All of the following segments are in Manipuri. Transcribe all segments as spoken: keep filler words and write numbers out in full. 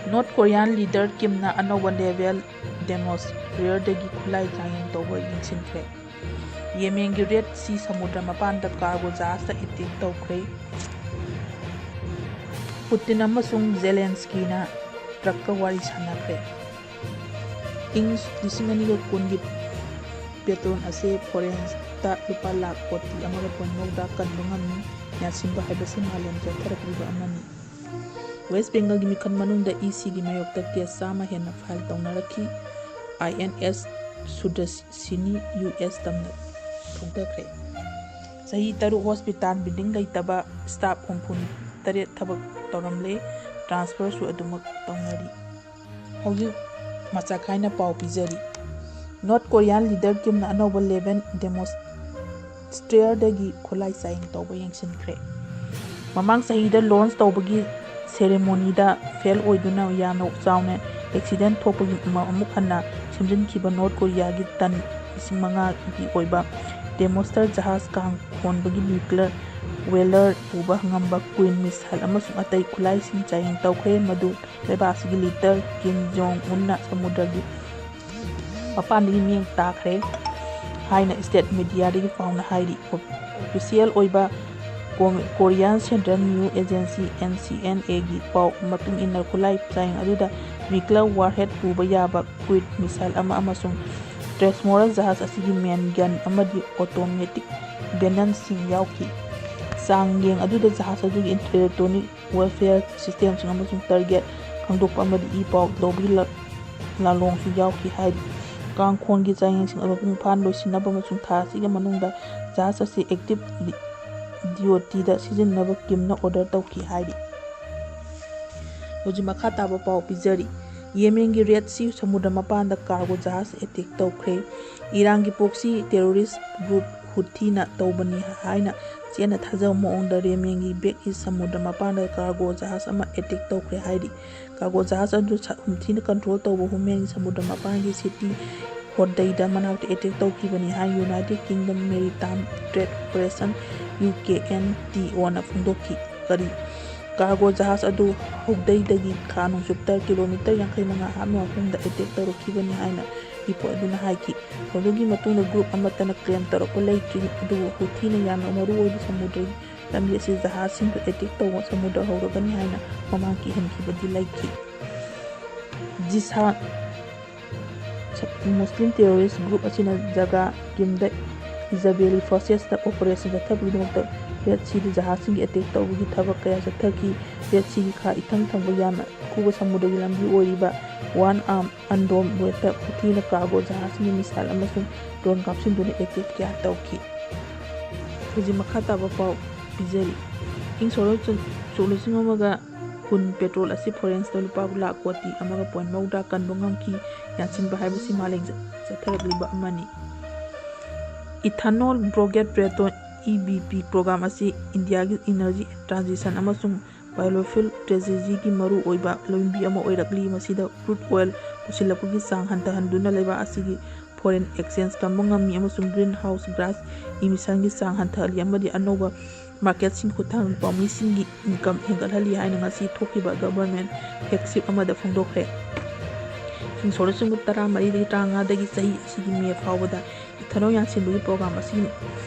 North Korean leader ꯀꯤꯝꯅ ꯑꯅꯧꯕ naval demonstratorꯗꯒꯤ ꯈꯨꯠꯂꯥꯏ ꯆꯥꯡꯌꯦꯡ ꯇꯧꯕ ꯌꯦꯡꯁꯤꯟꯈ꯭ꯔꯦ꯫ ꯌꯦꯃꯦꯟꯒꯤ Red Sea ꯁꯃꯨꯗ꯭ꯔ ꯃꯄꯥꯟꯗ cargo ꯖꯍꯥꯖꯇ attack ꯇꯧꯈ꯭ꯔꯦ꯫ ꯄꯨꯇꯤꯟ ꯑꯃꯁꯨꯡ ꯖꯦꯂꯦꯟꯁꯀꯤꯅ ꯇ꯭ꯔꯛꯀ ꯋꯥꯔꯤ ꯁꯥꯟꯅꯈ꯭ꯔꯦ꯫ ꯏꯪ ꯂꯤꯁꯤꯡ ꯑꯅꯤꯒ ꯀꯨꯟꯒꯤ ꯄꯦꯇ꯭ꯔꯣꯜ ꯑꯁꯤ ꯐꯣꯔꯦꯟꯁꯇ ꯂꯨꯄꯥ ꯂꯥꯈ ꯀꯣꯇꯤ ꯑꯃꯒ ꯄꯣꯏꯟ ꯃꯧꯗ꯭ꯔꯥ ꯀꯟꯕ ꯉꯝꯃꯤ꯫ ꯌꯥꯟꯁꯤꯟꯕ ꯍꯥꯏꯕꯁꯤ ꯃꯥꯂꯦꯝ ꯆꯦꯟꯊꯔꯛꯂꯤꯕ ꯑꯃꯅꯤ꯫ ꯋꯦꯁ ꯕꯦꯡꯒꯜꯒꯤ ꯃꯤꯈꯜ ꯃꯅꯨꯡꯗ ꯏ ꯁꯤꯒꯤ ꯃꯥꯌꯣꯛꯇ ꯀꯦꯁ ꯆꯥꯝꯃ ꯍꯦꯟꯅ ꯐꯥꯏꯜ ꯇꯧꯅꯔꯛꯈꯤ꯫ I N S Sudarshini U S ꯇꯝꯅ ꯊꯧꯊꯈ꯭ꯔꯦ꯫ ꯆꯍꯤ ꯇꯔꯨꯛ ꯍꯣꯁꯄꯤꯇꯥꯜ ꯕꯤꯜꯗꯤꯡ ꯂꯩꯇꯕ ꯁ꯭ꯇꯥꯐ ꯍꯨꯝꯐꯨ ꯇꯔꯦꯠ ꯊꯕꯛ ꯇꯧꯔꯝꯂꯦ꯫ ꯇ꯭ꯔꯥꯟꯁꯐꯔꯁꯨ ꯑꯗꯨꯃꯛ ꯇꯧꯅꯔꯤ꯫ ꯍꯧꯖꯤꯛ ꯃꯆꯥ ꯈꯥꯏꯅ ꯄꯥꯎ ꯄꯤꯖꯔꯤ꯫ North Korean leader ꯀꯤꯝꯅ ꯑꯅꯧꯕ naval demonstratorꯗꯒꯤ ꯈꯨꯠꯂꯥꯏ ꯆꯥꯡꯌꯦꯡ ꯇꯧꯕ ꯌꯦꯡꯁꯤꯟꯈ꯭ꯔꯦ꯫ ꯃꯃꯥꯡ ꯆꯍꯤꯗ launch ꯇꯧꯕꯒꯤ ceremonyꯗ fail ꯑꯣꯏꯗꯨꯅ ꯌꯥꯝꯅ ꯆꯥꯎꯅ accident ꯊꯣꯛꯄꯒꯤ ꯑꯃ-, ꯑꯃꯨꯛ ꯍꯟꯅ ꯁꯦꯝꯖꯤꯟꯈꯤꯕ North Koreaꯒꯤ ꯇꯟ ꯂꯤꯁꯤꯡ ꯃꯉꯥꯒꯤ ꯑꯣꯏꯕ demonstrator ꯖꯍꯥꯖ ꯀꯥꯡ ꯈꯣꯟꯕꯒꯤ nuclear warhead ꯄꯨꯕ ꯉꯝꯕ Queen missile ꯑꯃꯁꯨꯡ ꯑꯇꯩ ꯈꯨꯠꯂꯥꯏꯁꯤꯡ ꯆꯥꯡꯌꯦꯡ ꯇꯧꯈ꯭ꯔꯦ꯫ ꯃꯗꯨ ꯂꯩꯕꯥꯛ ꯑꯁꯤꯒꯤ leader ꯀꯤꯝ ꯖꯣꯡ ꯎꯟꯅ ꯁꯃꯨꯗ꯭ꯔꯒꯤ ꯃꯄꯥꯟꯗꯒꯤ ꯃꯤꯠꯌꯦꯡ ꯇꯥꯈ꯭ꯔꯦ ꯍꯥꯏꯅ state mediaꯗꯒꯤ ꯄꯥꯎꯅ ꯍꯥꯏꯔꯤ꯫ Official ꯑꯣꯏꯕ ꯀꯣ-, Korean Central News Agency, N C N Aꯒꯤ ꯄꯥꯎ ꯃꯇꯨꯡ ꯏꯟꯅ ꯈꯨꯠꯂꯥꯏ ꯆꯥꯡꯌꯦꯡ ꯑꯗꯨꯗ nuclear warhead ꯄꯨꯕ ꯌꯥꯕ Queen missile ꯑꯃ ꯑꯃꯁꯨꯡ Tremor ꯖꯍꯥꯖ ꯑꯁꯤꯒꯤ main gun ꯑꯃꯗꯤ automatic cannonꯁꯤꯡ ꯌꯥꯎꯈꯤ꯫ ꯆꯥꯡꯌꯦꯡ ꯑꯗꯨꯗ ꯖꯍꯥꯖ ꯑꯗꯨꯒꯤ electronic warfare systemꯁꯤꯡ ꯑꯃꯁꯨꯡ target ꯈꯪꯗꯣꯛꯄ ꯑꯃꯗꯤ ꯏ ꯄꯥꯎ ꯂꯧꯕꯒꯤ ꯂ-, ꯂꯥꯂꯣꯡꯁꯨ ꯌꯥꯎꯈꯤ ꯍꯥꯏꯔꯤ꯫ ꯀꯥꯡꯈꯣꯟꯒꯤ ꯆꯥꯡꯌꯦꯡꯁꯤꯡ ꯑꯗꯨ ꯃꯄꯨꯡ ꯐꯥꯅ ꯂꯣꯏꯁꯤꯟꯅꯕ ꯑꯃꯁꯨꯡ ꯊꯥ ꯑꯁꯤꯒꯤ ꯃꯅꯨꯡꯗ ꯖꯍꯥꯖ ꯑꯁꯤ active dutyꯗ ꯁꯤꯖꯤꯟꯅꯕ ꯀꯤꯝꯅ order ꯇꯧꯈꯤ ꯍꯥꯏꯔꯤ꯫ ꯍꯧꯖꯤꯛ ꯃꯈꯥ ꯇꯥꯕ ꯄꯥꯎ ꯄꯤꯖꯔꯤ꯫ ꯌꯦꯃꯦꯟꯒꯤ Red Sea ꯁꯃꯨꯗ꯭ꯔ ꯃꯄꯥꯟꯗ cargo ꯖꯍꯥꯖ attack ꯇꯧꯈ꯭ꯔꯦ꯫ ꯏꯔꯥꯟꯒꯤ proxy terrorist group ꯍꯨꯊꯤꯅ ꯇꯧꯕꯅꯤ ꯍꯥꯏꯅ ꯆꯦꯠꯅ ꯊꯥꯖꯕ ꯃꯑꯣꯡꯗ ꯌꯦꯃꯦꯟꯒꯤ Black Sea ꯁꯃꯨꯗ꯭ꯔ ꯃꯄꯥꯟꯗ cargo ꯖꯍꯥꯖ ꯑꯃ attack ꯇꯧꯈ꯭ꯔꯦ ꯍꯥꯏꯔꯤ꯫ Cargo ꯖꯍꯥꯖ ꯑꯗꯨ ꯁ-, ꯍꯨꯊꯤꯅ control ꯇꯧꯕ ꯌꯦꯃꯦꯟꯒꯤ ꯁꯃꯨꯗ꯭ꯔ ꯃꯄꯥꯟꯒꯤ city ꯍꯣꯗꯩꯗ ꯃꯅꯥꯛꯇ attack ꯇꯧꯈꯤꯕꯅꯤ ꯍꯥꯏꯅ United Kingdom Maritime Trade Corporation, U K N T O ꯅ ꯐꯣꯡꯗꯣꯛꯈꯤ꯫ ꯀꯔꯤ, ꯀꯥꯔꯒꯣ ꯖꯍꯥꯖ ꯑꯗꯨ ꯍꯧꯗꯩꯗꯒꯤ ꯈꯥ ꯅꯣꯡꯆꯨꯞꯇ ꯀꯤꯂꯣꯃꯤꯇꯔ ꯌꯥꯡꯈꯩ ꯃꯉꯥ ꯍꯥꯞꯅ ꯃꯐꯝꯗ ꯑꯦꯇꯦꯛ ꯇꯧꯔꯛꯈꯤꯕꯅꯤ ꯍꯥꯏꯅ ꯔꯤꯄꯣꯔꯠ ꯑꯗꯨꯅ ꯍꯥꯏꯈꯤ꯫ ꯃꯗꯨꯒꯤ ꯃꯇꯨꯡꯗ ꯒ꯭ꯔꯨꯞ ꯑꯃꯠꯇꯅ ꯀ꯭ꯂꯦꯝ ꯇꯧꯔꯛꯄ ꯂꯩꯇ꯭ꯔꯤ, ꯑꯗꯨꯕꯨ ꯍꯨꯊꯤꯅ ꯌꯥꯝꯅ ꯃꯔꯨꯑꯣꯏꯕ ꯁꯃꯨꯗ꯭ꯔꯒꯤ ꯂꯝꯕꯤ ꯑꯁꯤ ꯖꯍꯥꯖꯁꯤꯡꯗꯨ ꯑꯦꯇꯦꯛ ꯇꯧꯕ ꯁꯃꯨꯗ꯭ꯔ ꯍꯧꯔꯒꯅꯤ ꯍꯥꯏꯅ ꯃꯃꯥꯡ ꯀꯤꯍꯟꯈꯤꯕꯗꯤ ꯂꯩꯈꯤ꯫ ꯖꯤꯁꯥ ꯃꯨꯁꯂꯤꯝ ꯇꯦꯔꯣꯔꯤꯁ ꯒ꯭ꯔꯨꯞ ꯑꯁꯤꯅ ꯖꯒꯥ ꯀꯤꯝꯗ ꯏꯖꯕꯦꯂꯤ ꯐꯣꯔꯁꯦꯁꯇ ꯑꯣꯄꯔꯦꯁꯟ ꯆꯠꯊꯕꯒꯤꯗꯃꯛꯇ ꯔꯦꯗ ꯁꯤꯗ ꯖꯍꯥꯖꯁꯤꯡꯒꯤ ꯑꯦꯇꯦꯛ ꯇꯧꯕꯒꯤ ꯊꯕꯛ ꯀꯌꯥ ꯆꯠꯊꯈꯤ꯫ ꯔꯦꯗ ꯁꯤꯒꯤ ꯈꯥ ꯏꯊꯪ ꯊꯪꯕ ꯌꯥꯝꯅ ꯈꯨꯕ ꯁꯃꯨꯗ꯭ꯔꯒꯤ ꯂꯝꯕꯤ ꯑꯣꯏꯔꯤꯕ ꯋꯥꯟ ꯑꯥꯔꯝ ꯑꯟꯗꯣꯝ ꯋꯦꯠꯇ ꯍꯨꯊꯤꯅ ꯀꯥꯔꯒꯣ ꯖꯍꯥꯖꯁꯤꯡꯒꯤ ꯃꯤꯁꯥꯏꯜ ꯑꯃꯁꯨꯡ ꯗ꯭ꯔꯣꯟ ꯀꯥꯞꯁꯤꯟꯗꯨꯅ ꯑꯦꯇꯦꯛ ꯀꯌꯥ ꯇꯧꯈꯤ꯫ ꯍꯧꯖꯤꯛ ꯃꯈꯥ ꯇꯥꯕ ꯄꯥꯎ ꯄꯤꯖꯔꯤ꯫ ꯏꯪ ꯁꯣꯛ ꯁꯣꯛ ꯂꯤꯁꯤꯡ ꯑꯃꯒ ꯀꯨꯟ ꯄꯦꯇ꯭ꯔꯣꯜ ꯑꯁꯤ ꯐꯣꯔꯦꯟꯁꯇ ꯂꯨꯄꯥ ꯂꯥꯈ ꯀꯣꯇꯤ ꯑꯃꯒ ꯄꯣꯏꯟ ꯃꯧꯗ꯭ꯔꯥ ꯀꯟꯕ ꯉꯝꯈꯤ꯫ ꯌꯥꯟꯁꯤꯟꯕ ꯍꯥꯏꯕꯁꯤ ꯃꯥꯂꯦꯝ ꯆ-, ꯆꯠꯊꯔꯛꯂꯤꯕ ꯑꯃꯅꯤ꯫ ꯏꯊꯥꯅꯣꯜ ꯕ꯭ꯔꯣꯒꯦꯠ ꯄ꯭ꯔꯦꯇꯣꯟ, ꯏ ꯕꯤ ꯄꯤ, ꯄ꯭ꯔꯣꯒ꯭ꯔꯥꯝ ꯑꯁꯤ ꯏꯟꯗꯤꯌꯥꯒꯤ ꯏꯅꯔꯖꯤ ꯇ꯭ꯔꯥꯟꯖꯤꯁꯟ ꯑꯃꯁꯨꯡ ꯕꯥꯏꯑꯣꯐ꯭ꯌꯨꯜ ꯇ꯭ꯔꯦꯖꯦꯗꯤꯒꯤ ꯃꯔꯨꯑꯣꯏꯕ ꯂꯝꯕꯤ ꯑꯃ ꯑꯣꯏꯔꯛꯂꯤ꯫ ꯃꯁꯤꯗ ꯀ꯭ꯔꯨꯗ ꯑꯣꯏꯜ ꯄꯨꯁꯤꯜꯂꯛꯄꯒꯤ ꯆꯥꯡ ꯍꯟꯊꯍꯟꯗꯨꯅ ꯂꯩꯕꯥꯛ ꯑꯁꯤꯒꯤ ꯐꯣꯔꯦꯟ ꯑꯦꯛꯁꯆꯦꯟꯖ ꯀꯝꯕ ꯉꯝꯃꯤ ꯑꯃꯁꯨꯡ ꯒ꯭ꯔꯤꯟ ꯍꯥꯎꯁ ꯒ꯭ꯌꯥꯁ ꯏꯃꯤꯁꯟꯒꯤ ꯆꯥꯡ ꯍꯟꯊꯍꯜꯂꯤ ꯑꯃꯗꯤ ꯑꯅꯧꯕ ꯃꯥꯔꯀꯦꯠꯁꯤꯡ ꯈꯨꯠꯊꯥꯡꯗ ꯄꯥꯝꯃꯤꯁꯤꯡꯒꯤ ꯏꯟꯀꯝ ꯍꯦꯟꯒꯠꯍꯜꯂꯤ ꯍꯥꯏꯅ ꯉꯁꯤ ꯊꯣꯛꯈꯤꯕ ꯒꯕꯔꯃꯦꯟ ꯐ꯭ꯂꯦꯒꯁꯤꯞ ꯑꯃꯗ ꯐꯣꯡꯗꯣꯛꯈ꯭ꯔꯦ꯫ ꯏꯪ ꯁꯣꯛ ꯂꯤꯁꯤꯡ ꯇꯔꯥꯃꯔꯤꯗꯒꯤ ꯇꯔꯥꯃꯉꯥꯗꯒꯤ ꯆꯍꯤ ꯑꯁꯤꯒꯤ ꯃꯦ ꯐꯥꯎꯕꯗ ꯏꯊꯥꯅꯣꯜ ꯌꯥꯟꯁꯤꯟꯕꯒꯤ ꯄ꯭ꯔꯣꯒ꯭ꯔꯥꯝ ꯑꯁꯤꯒꯤ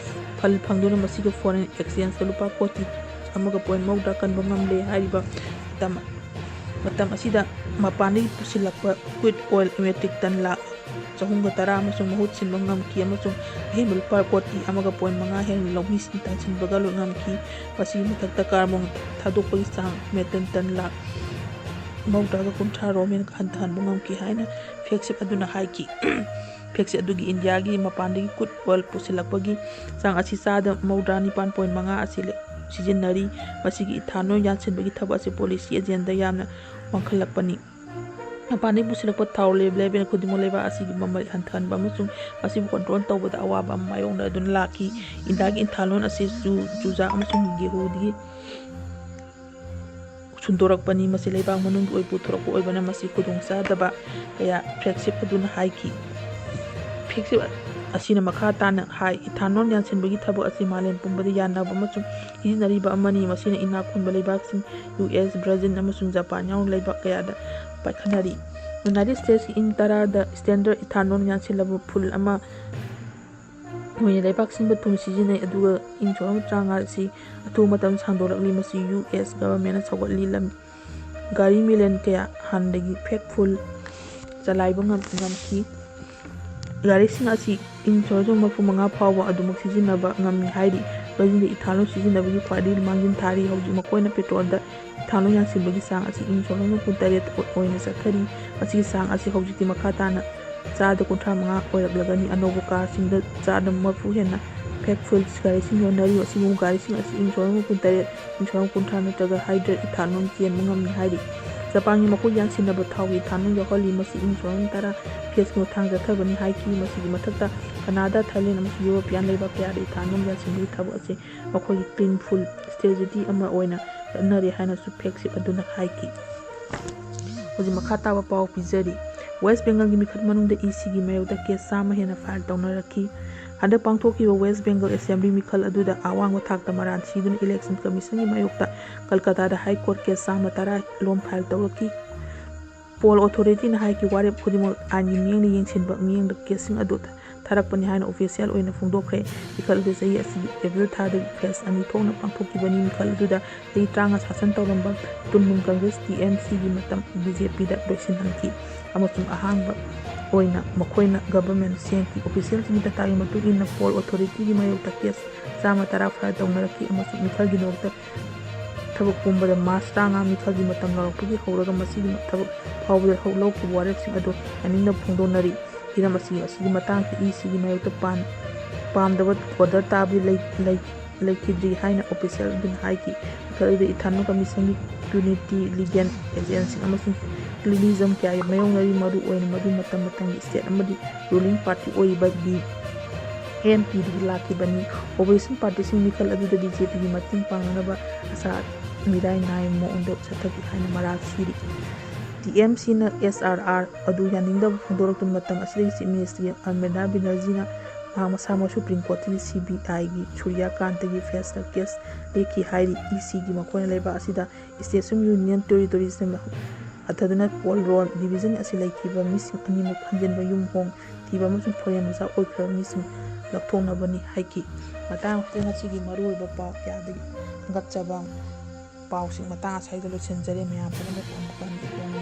ꯐꯜ ꯐꯪꯗꯨꯅ ꯃꯁꯤꯒꯤ ꯐꯣꯔꯦꯟ ꯑꯦꯛꯁꯆꯦꯟꯖꯇ ꯂꯨꯄꯥ ꯀꯣꯇꯤ ꯑꯃꯒ ꯄꯣꯏꯟ ꯃꯧꯗ꯭ꯔꯥ ꯀꯟꯕ ꯉꯝꯂꯦ꯫ ꯍꯥꯏꯔꯤꯕ ꯃꯇꯝ, ꯃꯇꯝ ꯑꯁꯤꯗ ꯃꯄꯥꯟꯗꯒꯤ ꯄꯨꯁꯤꯜꯂꯛꯄ ꯀ꯭ꯔꯨꯗ ꯑꯣꯏꯜ ꯃꯦꯇ꯭ꯔꯤꯛ ꯇꯟ ꯂꯥꯈ ꯆꯍꯨꯝꯒ ꯇꯔꯥ ꯑꯃꯁꯨꯡ ꯃꯍꯨꯠ ꯁꯤꯟꯕ ꯉꯝꯈꯤ ꯑꯃꯁꯨꯡ ꯑꯍꯦꯟꯕ ꯂꯨꯄꯥ ꯀꯣꯇꯤ ꯑꯃꯒ ꯄꯣꯏꯟ ꯃꯉꯥ ꯍꯦꯟꯅ ꯂꯧꯃꯤꯁꯤꯡ ꯇꯥꯁꯤꯟꯕꯒ ꯂꯣꯏ ꯉꯝꯈꯤ꯫ ꯃꯁꯤꯒꯤ ꯃꯊꯛꯇ ꯀꯥꯔꯕꯣꯟ ꯊꯥꯗꯣꯛꯄꯒꯤ ꯆꯥꯡ ꯃꯦꯇ꯭ꯔꯤꯛ ꯇꯟ ꯂꯥꯈ ꯃꯧꯗ꯭ꯔꯥꯒ ꯀꯨꯟꯊ꯭ꯔꯥ ꯔꯣꯝ ꯍꯦꯟꯅ ꯍꯟꯊꯍꯟꯕ ꯉꯝꯈꯤ ꯍꯥꯏꯅ ꯐ꯭ꯂꯦꯒꯁꯤꯞ ꯑꯗꯨꯅ ꯍꯥꯏꯈꯤ꯫ ꯐ꯭ꯂꯦꯒꯁꯤꯞ ꯑꯗꯨꯒꯤ ꯏꯟꯗꯤꯌꯥꯒꯤ ꯃꯄꯥꯟꯗꯒꯤ ꯀ꯭ꯔꯨꯗ ꯑꯣꯏꯜ ꯄꯨꯁꯤꯜꯂꯛꯄꯒꯤ ꯆꯥꯡ ꯑꯁꯤ ꯆꯥꯗ ꯃꯧꯗ꯭ꯔꯥ ꯅꯤꯄꯥꯟ ꯄꯣꯏꯟ ꯃꯉꯥ ꯑꯁꯤ ꯂꯦ-, ꯁꯤꯖꯤꯟꯅꯔꯤ꯫ ꯃꯁꯤꯒꯤ ꯏꯊꯥꯅꯣꯜ ꯌꯥꯟꯁꯤꯟꯕꯒꯤ ꯊꯕꯛ ꯑꯁꯤ ꯄꯣꯂꯤꯁꯤ ꯑꯦꯖꯦꯟꯗꯥ ꯌꯥꯝꯅ ꯋꯥꯡꯈꯠꯂꯛꯄꯅꯤ꯫ ꯃꯄꯥꯟꯗꯒꯤ ꯄꯨꯁꯤꯜꯂꯛꯄ ꯊꯥꯎ ꯂꯦ-, ꯂꯦꯕꯦꯜ ꯈꯨꯗꯤꯡꯃꯛ ꯂꯩꯕꯥꯛ ꯑꯁꯤꯒꯤ ꯃꯃꯜ ꯍꯟꯊꯍꯟꯕ ꯑꯃꯁꯨꯡ ꯃꯁꯤꯕꯨ ꯀꯟꯇ꯭ꯔꯣꯜ ꯇꯧꯕꯗ ꯑꯋꯥꯕ ꯑꯃ ꯃꯥꯌꯣꯛꯅꯗꯨꯅ ꯂꯥꯛꯈꯤ꯫ ꯏꯟꯗꯤꯌꯥꯒꯤ ꯏꯊꯥꯅꯣꯜ ꯑꯁꯤ ꯆꯨ-, ꯆꯨꯖꯥꯛ ꯑꯃꯁꯨꯡ ꯒꯦꯍꯨꯗꯒꯤ ꯁꯨꯝꯗꯣꯔꯛꯄꯅꯤ꯫ ꯃꯁꯤ ꯂꯩꯕꯥꯛ ꯃꯅꯨꯡꯒꯤ ꯑꯣꯏ ꯄꯨꯊꯣꯔꯛꯄ ꯑꯣꯏꯕꯅ ꯃꯁꯤ ꯈꯨꯗꯣꯡꯆꯥꯗꯕ ꯀꯌꯥ ꯐ꯭ꯂꯦꯒꯁꯤꯞ ꯑꯗꯨꯅ ꯍꯥꯏꯈꯤ꯫ ꯐ꯭ꯂꯦꯒꯁꯤꯞ ꯑꯁꯤꯅ ꯃꯈꯥ ꯇꯥꯅ ꯍꯥꯏ, ethanol ꯌꯥꯟꯁꯤꯟꯕꯒꯤ ꯊꯕꯛ ꯑꯁꯤ ꯃꯥꯂꯦꯝ ꯄꯨꯝꯕꯗ ꯌꯥꯅꯕ ꯑꯃꯁꯨꯡ ꯁꯤꯖꯤꯟꯅꯔꯤꯕ ꯑꯃꯅꯤ꯫ ꯃꯁꯤꯅ ꯏꯅꯥꯛ ꯈꯨꯟꯕ ꯂꯩꯕꯥꯛꯁꯤꯡ, ꯌꯨ ꯑꯦꯁ, ꯕ꯭ꯔꯥꯖꯤꯜ ꯑꯃꯁꯨꯡ ꯖꯄꯥꯟ ꯌꯥꯎꯅ ꯂꯩꯕꯥꯛ ꯀꯌꯥꯗ ꯄꯥꯏꯈꯠꯅꯔꯤ꯫ United States ꯀꯤ ꯏꯪ ꯇꯔꯥꯗ standard ethanol ꯌꯥꯟꯁꯤꯜꯂꯕ full ꯑꯃ ꯑꯣꯏꯅ ꯂꯩꯕꯥꯛ ꯁꯤꯟꯕ ꯊꯨꯡꯅ ꯁꯤꯖꯤꯟꯅꯩ, ꯑꯗꯨꯒ ꯏꯪ ꯁꯣꯛ ꯇꯔꯥꯃꯉꯥ ꯑꯁꯤ ꯑꯊꯨꯕ ꯃꯇꯝꯗ ꯁꯥꯡꯗꯣꯔꯛꯂꯤ꯫ ꯃꯁꯤ ꯌꯨ ꯑꯦꯁ government ꯅ ꯁꯧꯒꯠꯂꯤ꯫ ꯂꯝ, ꯒꯥꯔꯤ million ꯀꯌꯥ ꯍꯥꯟꯅꯗꯒꯤ fake fuel ꯆꯂꯥꯏꯕ ꯉꯝ-, ꯉꯝꯈꯤ꯫ ꯒꯥꯔꯤꯁꯤꯡ ꯑꯁꯤ ꯏꯪ ꯁꯣꯛ ꯃꯔꯤꯐꯨ ꯃꯉꯥ ꯐꯥꯎꯕ ꯑꯗꯨꯃꯛ ꯁꯤꯖꯤꯟꯅꯕ ꯉꯝꯃꯤ ꯍꯥꯏꯔꯤ꯫ ꯕ꯭ꯔꯥꯖꯤꯜꯗ ethanol ꯁꯤꯖꯤꯟꯅꯕꯒꯤ ꯈ꯭ꯋꯥꯏꯗꯒꯤ ꯃꯥꯡꯖꯤꯜ ꯊꯥꯔꯤ꯫ ꯍꯧꯖꯤꯛ ꯃꯈꯣꯏꯅ petrol ꯗ ethanol ꯌꯥꯟꯁꯤꯟꯕꯒꯤ ꯆꯥꯡ ꯑꯁꯤ ꯏꯪ ꯁꯣꯛ ꯀꯨꯟꯇꯔꯦꯠ ꯑꯣꯏꯅ ꯆꯠꯊꯔꯤ꯫ ꯃꯁꯤꯒꯤ ꯆꯥꯡ ꯑꯁꯤ ꯍꯧꯖꯤꯛꯇꯤ ꯃꯈꯥ ꯇꯥꯅ ꯆꯥꯗ ꯀꯨꯟꯊ꯭ꯔꯥ ꯃꯉꯥ ꯑꯣꯏꯔꯛꯂꯒꯅꯤ꯫ ꯑꯅꯧꯕ car ꯁꯤꯡꯗ ꯆꯥꯗ ꯃꯔꯤꯐꯨ ꯍꯦꯟꯅ fake fuel ꯒꯥꯔꯤꯁꯤꯡ ꯌꯣꯟꯅꯔꯤ꯫ ꯑꯁꯤꯒꯨꯝꯕ ꯒꯥꯔꯤꯁꯤꯡ ꯑꯁꯤ ꯏꯪ ꯁꯣꯛ ꯀꯨꯟꯇꯔꯦꯠ, ꯏꯪ ꯁꯣꯛ ꯀꯨꯟꯊ꯭ꯔꯥ ꯅꯠꯇ꯭ꯔꯒ hydrated ethanol ꯆꯦꯟꯕ ꯉꯝꯃꯤ ꯍꯥꯏꯔꯤ꯫ ꯖꯄꯥꯟꯒꯤ ꯃꯈꯣꯏ ꯌꯥꯟꯁꯤꯟꯅꯕ ꯊꯥꯎꯒꯤ ethanol ꯌꯥꯎꯍꯜꯂꯤ꯫ ꯃꯁꯤ ꯏꯪ ꯁꯣꯛ ꯇꯔꯥ ꯐꯦꯁꯀꯤ ꯃꯇꯥꯡ ꯆꯠꯊꯕꯅꯤ ꯍꯥꯏꯈꯤ꯫ ꯃꯁꯤꯒꯤ ꯃꯊꯛꯇ ꯀꯅꯥꯗꯥ, ꯊꯥꯏꯂꯦꯟ ꯑꯃꯁꯨꯡ ꯌꯨꯔꯣꯄꯤꯌꯥꯟ ꯂꯩꯕꯥꯛ ꯀꯌꯥꯗ ethanol ꯌꯥꯟꯁꯤꯟꯕꯒꯤ ꯊꯕꯛ ꯑꯁꯤ ꯃꯈꯣꯏꯒꯤ clean fuel strategy ꯑꯃ ꯑꯣꯏꯅ ꯆꯠꯅꯔꯤ ꯍꯥꯏꯅꯁꯨ ꯐꯦꯛꯁꯤꯞ ꯑꯗꯨꯅ ꯍꯥꯏꯈꯤ꯫ ꯍꯧꯖꯤꯛ ꯃꯈꯥ ꯇꯥꯕ ꯄꯥꯎ ꯄꯤꯖꯔꯤ꯫ ꯋꯦꯁ ꯕꯦꯡꯒꯜꯒꯤ ꯃꯤꯈꯜ ꯃꯅꯨꯡꯗ ꯏ ꯁꯤꯒꯤ ꯃꯥꯌꯣꯛꯇ ꯀꯦꯁ ꯆꯥꯝꯃ ꯍꯦꯟꯅ ꯐꯥꯏꯜ ꯇꯧꯅꯔꯛꯈꯤ꯫ ꯍꯟꯗꯛ ꯄꯥꯡꯊꯣꯛꯈꯤꯕ ꯋꯦꯁ ꯕꯦꯡꯒꯜ ꯑꯦꯁꯦꯝꯕ꯭ꯂꯤ ꯃꯤꯈꯜ ꯑꯗꯨꯗ ꯑꯋꯥꯡꯕ ꯊꯥꯛꯇ ꯃꯔꯥꯜ ꯁꯤꯗꯨꯅ ꯏꯂꯦꯛꯁꯟ ꯀꯃꯤꯁꯟꯒꯤ ꯃꯥꯌꯣꯛꯇ ꯀꯜꯀꯇꯥꯗ ꯍꯥꯏ ꯀꯣꯔꯠ ꯀꯦꯁ ꯆꯥꯝꯃ ꯇꯔꯥ ꯂꯣꯝ ꯐꯥꯏꯜ ꯇꯧꯔꯛꯈꯤ꯫ ꯄꯣꯜ ꯑꯣꯊꯣꯔꯤꯇꯤꯅ ꯍꯥꯏꯈꯤ, ꯋꯥꯔꯦꯞ ꯈꯨꯗꯤꯡꯃꯛ ꯑꯥꯏꯟꯒꯤ ꯃꯤꯠꯌꯦꯡꯗ ꯌꯦꯡꯁꯤꯟꯕ ꯃꯤꯠꯌꯦꯡꯗ ꯀꯦꯁꯁꯤꯡ ꯑꯗꯨ ꯊꯥꯔꯛꯄꯅꯤ ꯍꯥꯏꯅ ꯑꯣꯐꯤꯁꯤꯌꯦꯜ ꯑꯣꯏꯅ ꯐꯣꯡꯗꯣꯛꯈ꯭ꯔꯦ꯫ ꯃꯤꯈꯜ ꯑꯗꯨ ꯆꯍꯤ ꯑꯁꯤꯒꯤ ꯑꯦꯄ꯭ꯔꯤꯜ ꯊꯥꯗꯒꯤ ꯐꯦꯁ ꯑꯅꯤ ꯊꯣꯛꯅ ꯄꯥꯡꯊꯣꯛꯈꯤꯕꯅꯤ꯫ ꯃꯤꯈꯜ ꯑꯗꯨꯗ ꯆꯍꯤ ꯇꯔꯥꯃꯉꯥ ꯁꯥꯁꯟ ꯇꯧꯔꯝꯕ ꯇ꯭ꯔꯤꯅꯃꯨꯜ ꯀꯪꯒ꯭ꯔꯦꯁ, ꯇꯤ ꯑꯦꯝ ꯁꯤꯒꯤ ꯃꯇꯝ ꯕꯤ ꯖꯦ ꯄꯤꯗ ꯂꯣꯏꯁꯤꯟꯍꯟꯈꯤ ꯑꯃꯁꯨꯡ ꯑꯍꯥꯟꯕ ꯑꯣꯏꯅ ꯃꯈꯣꯏꯅ ꯒꯚꯔꯟꯃꯦꯟ ꯁꯦꯝꯈꯤ꯫ ꯑꯣꯐꯤꯁꯤꯌꯦꯜꯁꯤꯡꯒꯤ data ꯒꯤ ꯃꯇꯨꯡ ꯏꯟꯅ, ꯄꯣꯜ ꯑꯣꯊꯣꯔꯤꯇꯤꯒꯤ ꯃꯥꯌꯣꯛꯇ ꯀꯦꯁ ꯆꯥꯝꯃ ꯇꯔꯥ ꯐꯥꯏꯜ ꯇꯧꯅꯔꯛꯈꯤ ꯑꯃꯁꯨꯡ ꯃꯤꯈꯜꯒꯤ ꯃꯥꯌꯣꯛꯇ ꯊꯕꯛ ꯄꯨꯝꯕꯗ ꯃꯥꯔꯆ ꯇꯔꯥꯃꯉꯥ ꯃꯤꯈꯜꯒꯤ ꯃꯇꯝ ꯂꯥꯎꯔꯛꯄꯒꯤ ꯍꯧꯔꯒ ꯃꯁꯤꯒꯤ ꯊꯕꯛ ꯐꯥꯎꯕꯗ ꯍꯧ-, ꯂꯧꯈꯤꯕ ꯋꯥꯔꯦꯞꯁꯤꯡ ꯑꯗꯨ ꯌꯥꯅꯤꯡꯗꯕ ꯐꯣꯡꯗꯣꯛꯅꯔꯤ꯫ ꯍꯤꯔꯝ ꯑꯁꯤ, ꯑꯁꯤꯒꯤ ꯃꯇꯥꯡꯗ ꯏ ꯁꯤꯒꯤ ꯃꯥꯌꯣꯛꯇ ꯄꯥꯟ-, ꯄꯥꯝꯗꯕ ꯑꯣꯔꯗꯔ ꯇꯥꯕꯗꯤ ꯂꯩ-, ꯂꯩ-, ꯂꯩꯈꯤꯗ꯭ꯔꯤ ꯍꯥꯏꯅ ꯑꯣꯐꯤꯁꯤꯌꯦꯜ ꯑꯗꯨꯅ ꯍꯥꯏꯈꯤ꯫ ꯃꯤꯈꯜ ꯑꯗꯨꯗ ꯏꯊꯥꯅꯣꯜ ꯀꯃꯤꯁꯟꯒꯤ ꯀ꯭ꯌꯨꯅꯤꯇꯤ ꯂꯤꯒꯦꯜ ꯑꯦꯖꯦꯟꯁꯤꯡ ꯑꯃꯁꯨꯡ ꯀ꯭ꯂꯤꯅꯤꯖꯝ ꯀꯌꯥꯒꯤ ꯃꯥꯌꯣꯛꯅꯔꯤ, ꯃꯔꯨ ꯑꯣꯏꯅ ꯃꯗꯨ ꯃꯇꯝ ꯃꯇꯝꯒꯤ ꯁ꯭ꯇꯦꯠ ꯑꯃꯗꯤ ꯔꯨꯂꯤꯡ ꯄꯥꯔꯇꯤ ꯑꯣꯏꯔꯤꯕ ꯕꯤ ꯑꯦꯟ ꯄꯤꯗꯒꯤ ꯂꯥꯛꯈꯤꯕꯅꯤ꯫ ꯑꯣꯄꯣꯖꯤꯁꯟ ꯄꯥꯔꯇꯤꯁꯤꯡ ꯃꯤꯈꯜ ꯑꯗꯨꯗ ꯕꯤ ꯖꯦ ꯄꯤꯒꯤ ꯃꯇꯦꯡ ꯄꯥꯡꯅꯅꯕ ꯑꯁꯥ ꯃꯤꯔꯥꯏ ꯅꯥꯏ ꯃꯑꯣꯡꯗ ꯆꯠꯊꯈꯤ ꯍꯥꯏꯅ ꯃꯔꯥꯜ ꯁꯤꯔꯤ꯫ ꯇꯤ ꯑꯦꯝ ꯁꯤꯅ ꯑꯦꯁ ꯑꯥꯔ ꯑꯥꯔ ꯑꯗꯨ ꯌꯥꯅꯤꯡꯗꯕ ꯐꯣꯡꯗꯣꯔꯛꯇꯨꯅ ꯃꯇꯝ ꯑꯁꯤꯗꯒꯤ ꯆꯤꯐ ꯃꯤꯅꯤꯁꯇꯔ ꯃꯃꯇꯥ ꯕꯦꯅꯔꯖꯤꯅ ꯃꯍꯥꯛ ꯃꯁꯥꯃꯛ ꯁꯨꯄ꯭ꯔꯤꯝ ꯀꯣꯔꯠꯇꯒꯤ ꯁꯤ ꯕꯤ ꯑꯥꯏꯒꯤ ꯁꯨꯔꯤꯌꯥꯀꯥꯟꯇꯒꯤ ꯐꯦꯁꯇ ꯀꯦꯁ ꯂꯦꯞꯈꯤ ꯍꯥꯏꯔꯤ꯫ ꯏ ꯁꯤꯒꯤ ꯃꯈꯣꯏꯅ ꯂꯩꯕꯥꯛ ꯑꯁꯤꯗ ꯁ꯭ꯇꯦꯠꯁ ꯑꯃꯁꯨꯡ ꯌꯨꯅꯤꯌꯟ ꯇꯦꯔꯤꯇꯣꯔꯤꯁꯅ ꯍꯟꯊꯗꯨꯅ ꯄꯣꯜ ꯔꯣꯜ ꯗꯤꯕꯤꯖꯟ ꯑꯁꯤ ꯂꯩꯈꯤꯕ ꯃꯤꯁꯤꯡ ꯑꯅꯤꯃꯛ ꯍꯟꯖꯤꯟꯕ, ꯌꯨꯝ ꯍꯣꯡ ꯊꯤꯕ ꯑꯃꯁꯨꯡ ꯐꯣꯔꯦꯟ ꯃꯆꯥ ꯑꯣꯏꯈ꯭ꯔꯕ ꯃꯤꯁꯤꯡ ꯂꯧꯊꯣꯛꯅꯕꯅꯤ ꯍꯥꯏꯈꯤ꯫ ꯃꯇꯥꯡ ꯑꯁꯤꯗ ꯉꯁꯤꯒꯤ ꯃꯔꯨꯑꯣꯏꯕ ꯄꯥꯎ ꯀꯌꯥꯗꯒꯤ ꯊꯥꯒꯠꯆꯕ ꯄꯥꯎꯁꯤꯡ ꯃꯇꯥꯡ ꯑꯁꯤꯗ ꯂꯣꯏꯁꯤꯟꯖꯔꯦ꯫ ꯃꯌꯥꯝ ꯄꯨꯝꯅꯃꯛꯄꯨ ꯑꯃꯨꯛꯀ ꯍꯟꯅ